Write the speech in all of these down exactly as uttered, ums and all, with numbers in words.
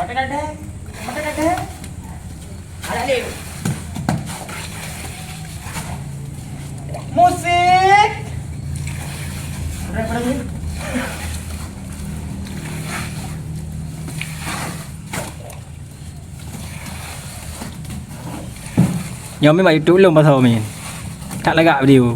Makan ada. Makan ada. Ada ni. Musik. Udah, udah, udah. Nyoe meunan YouTube lôn pasal min. Tak lagak video.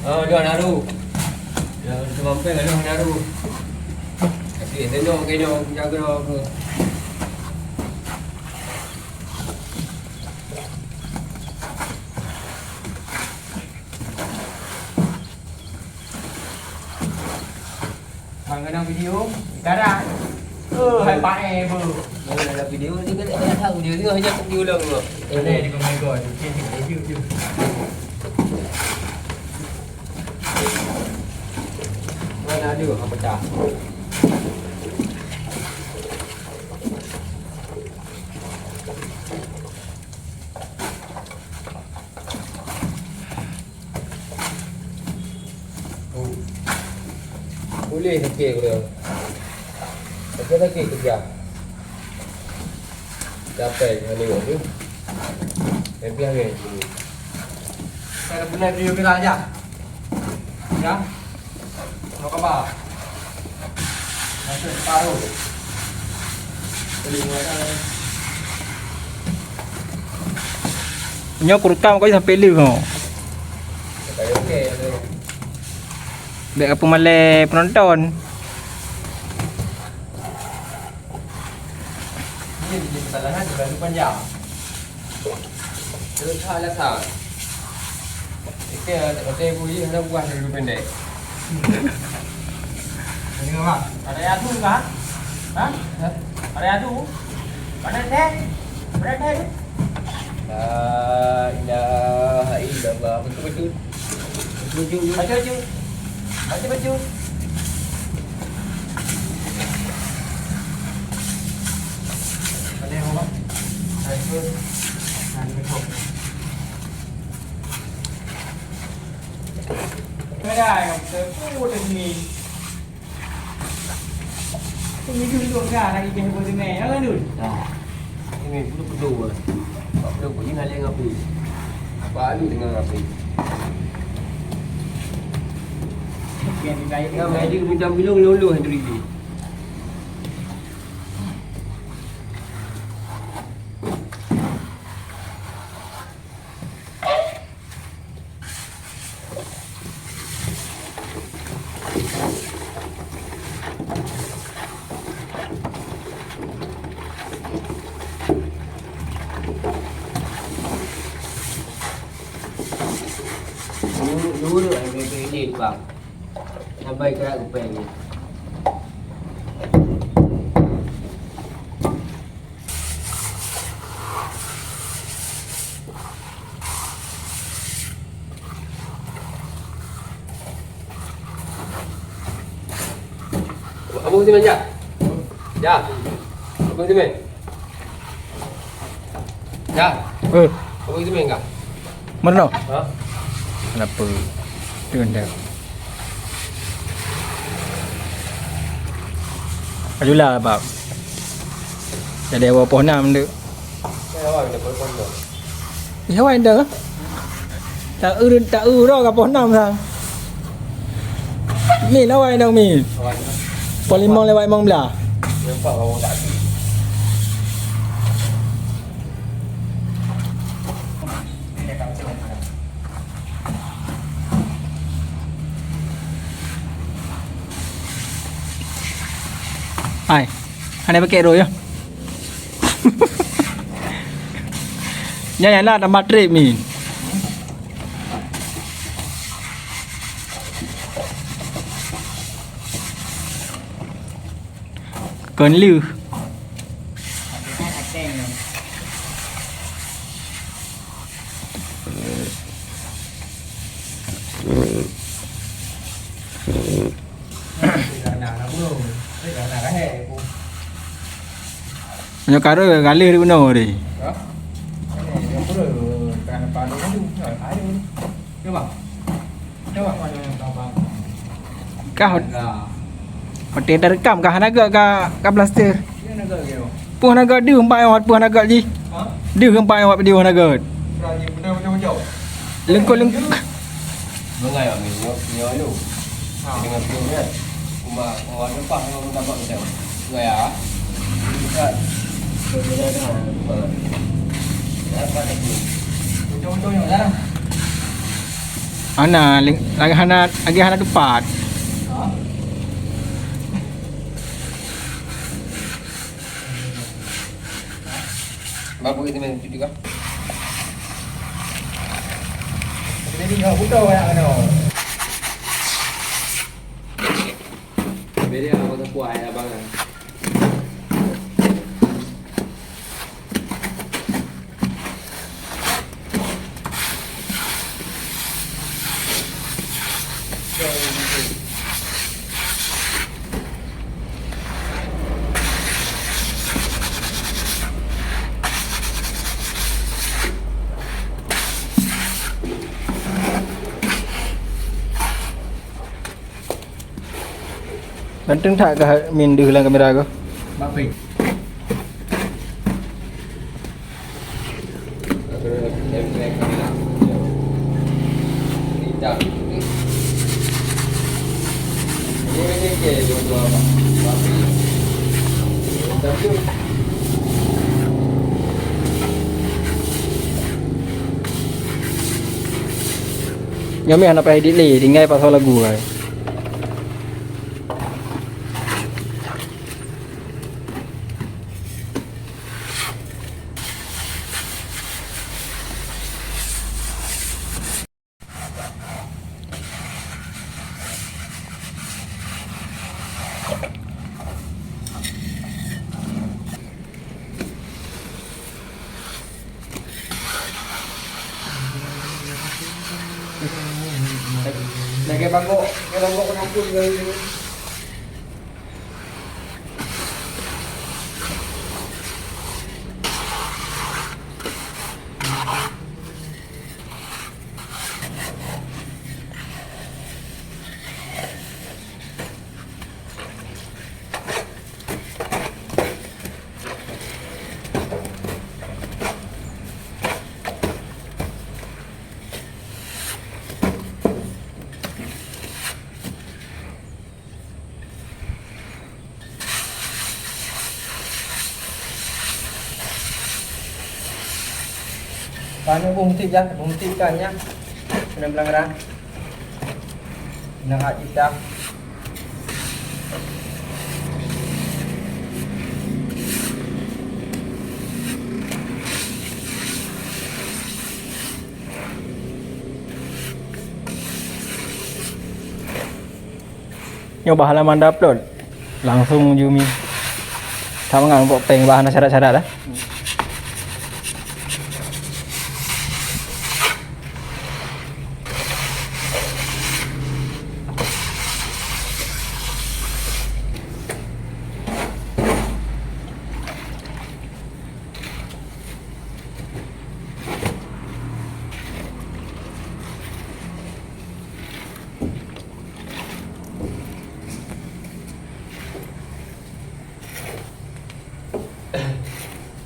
Oh, dia naru. Dia semampeng ada naru. Tapi tengok ke dia jaga ke. Hang keunoe video, sekarang. Oh, hai pae, Bu. Mana ada video ni kan, eh, tahu dia tengah hanya tak diulang tu. Boleh, dia kena ikut. Okey, okey, okey. Mana ada, apa dah? Oh. Boleh sakit aku dah. Sakit-sakit kerja. Capek dengan tengok tu. Happy hari ni. Saya dah pernah video viral je. Ya. Apa khabar? Masuk separuh. Boleh buat dah. Nyoe kurekam kau sampai leuh ho. Bèk kapeumalèe penonton. Ini jadi kesalahan terlalu panjang. Terus hal dasar. Oke, oke, bunyi hana buah dari pendek. Ini apa? Ada yang adu kah? Hah? Ada yang adu? Mana teh? Mana teh? La ilaha illallah. Betul-betul. Betul-betul. Baca, baca. Baca, baca. Ada yang apa? Baca. Nah, ini betul. Ada yang betul. Oh, dah ni. Ini duduk dah lagi kena buat ni. Jangan dulu. Dah. Ini dulu pedo. Pak pedo pun ingat lagi ngapi. Pak alu dengan ngapi. Yang dikait dengan baju macam bilong lolo yang terjadi. Dulu, dulu, eh, bebek ini, Bang. Sampai kerak kuping ni. Abang Simen, ya? Ya. Abang Simen. Ya. Eh. Abang Simen kah? Mana? Ha? Kenapa? Tu dah. Ayolah, Bab. Jadi awak poh enam tu. Saya awak dah poh enam. Ya, awak dah. Tak ur, tak ur dah ke poh enam dah. Min, awak dah, Min. Awak dah. Poh lima lewat lima belas. Nampak awak tak. Hai, hana pakai roh ya. Nyan, nyan lah tambah trip ni. Kon leuh. Meunyoe karoi galeh di bunoe tadi. Kah? Kah? Watèe tarekam ka hana göt ka, ka blaster. Peue hana göt deuh empat nyoe, peue hana göt jih. Deuh empat nyoe video hana göt. Leungkot-leungkot. Bangai awak nyoe, nyoe lu. Dengan tu kan. Cuma orang rempah yang dapat macam. Gaya. Bukan. Berbeda dengan. Dapat aku. Ujung-ujung nyoe dah. Hana, ling-, lagi hana, lagi hana tepat. Ha? Babu itu main cuti kah? Jadi dah buka banyak kena. Beri apa tu kuah ya abang kan? Ganteng that kah Min deuh lam kamera kah? Mak Peng. Nyoe meuh hana payah edit lé, tinggai pasoe lagu ai. Lagèe bangkok, lagèe bangkok penyampun kali ni. Ka nyoe beuh mutik jah, beuh mutik ikan nyan. Keuneuk beulanggra. Nang hak cit dah. Nyoe bah halaman da upload. Langsung ji umi. Sama ngon pok peng bah hana syarat-syarat dah.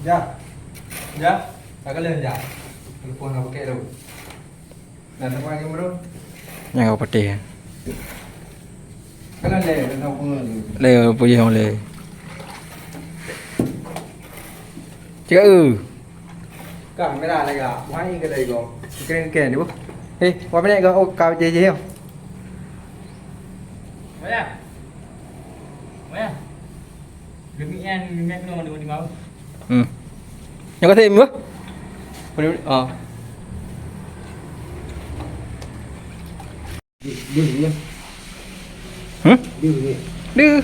Jah. Jah. Tak kalian jah. Telepon nak pakai tu. Dah dapat lagi belum? Nyang ka patéh. Kalian leh, dah tahu pengen tu. Leh, puyuh leh. Cakap, eh. Ka, merah lagi lah. Wahai ke dari kau. Keren-keren dia, boh. Eh, wah, benek kau. Oh, kau je, je, ya. Maya. Maya. Demi yang, demi yang kena, demi yang. Hmm. Yang kata, Im, boh? Boleh, boleh. Ah. Deuh, deuh, ya. Hmm? Deuh, ya. Deuh.